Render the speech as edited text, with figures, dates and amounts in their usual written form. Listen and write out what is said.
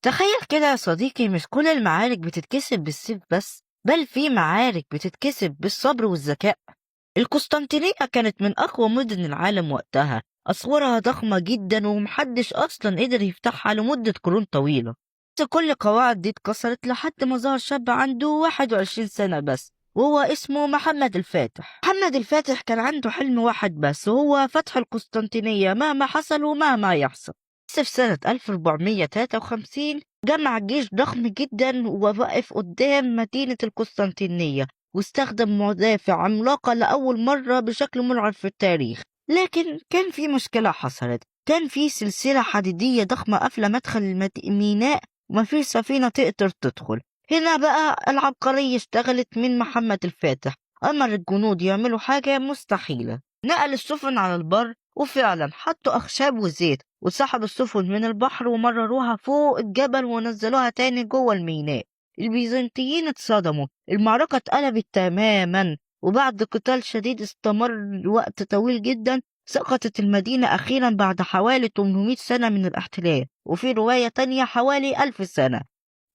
تخيل كده يا صديقي، مش كل المعارك بتتكسب بالسيف بس، بل في معارك بتتكسب بالصبر والذكاء. القسطنطينية كانت من أقوى مدن العالم وقتها، أسوارها ضخمة جدا ومحدش أصلا قدر يفتحها لمدة قرون طويلة. بس كل القواعد دي اتكسرت لحد ما ظهر شاب عنده 21 سنة بس، وهو اسمه محمد الفاتح. محمد الفاتح كان عنده حلم واحد بس، وهو فتح القسطنطينية مهما حصل ومهما يحصل. بس في سنة 1453 جمع جيش ضخم جدا ووقف قدام مدينة القسطنطينية، واستخدم مدافع عملاقة لأول مرة بشكل مرعب في التاريخ. لكن كان في مشكلة حصلت، كان في سلسلة حديدية ضخمة قافلة مدخل الميناء ومفيش سفينة تقدر تدخل. هنا بقى العبقرية اشتغلت من محمد الفاتح، أمر الجنود يعملوا حاجة مستحيلة، نقل السفن على البر، وفعلا حطوا أخشاب وزيت وسحبوا السفن من البحر ومرروها فوق الجبل ونزلوها تاني جوه الميناء. البيزنطيين اتصدموا، المعركة اتقلبت تماما، وبعد قتال شديد استمر وقت طويل جدا سقطت المدينة أخيرا بعد حوالي 800 سنة من الاحتلال، وفي رواية تانية حوالي 1000 سنة.